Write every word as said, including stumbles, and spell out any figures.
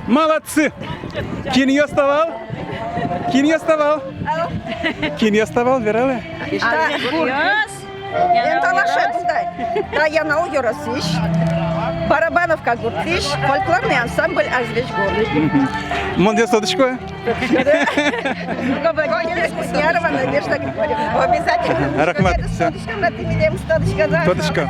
Молодцы! Кинъёс та вал? Кинъёс та вал? Кинъёс та вал, вералэ. Та гуртысь. Эн талашед, Дай. Та Янаул ёросысь, Барабановка гуртысь, фольклорный ансамбль «Азвесь гурт». Мгм. Мон тӥледыз тодӥсько. Кузнярова Надежда Григорьевна. Обязательно. Рахмат. Всё. Тодӥсько. Тодӥсько.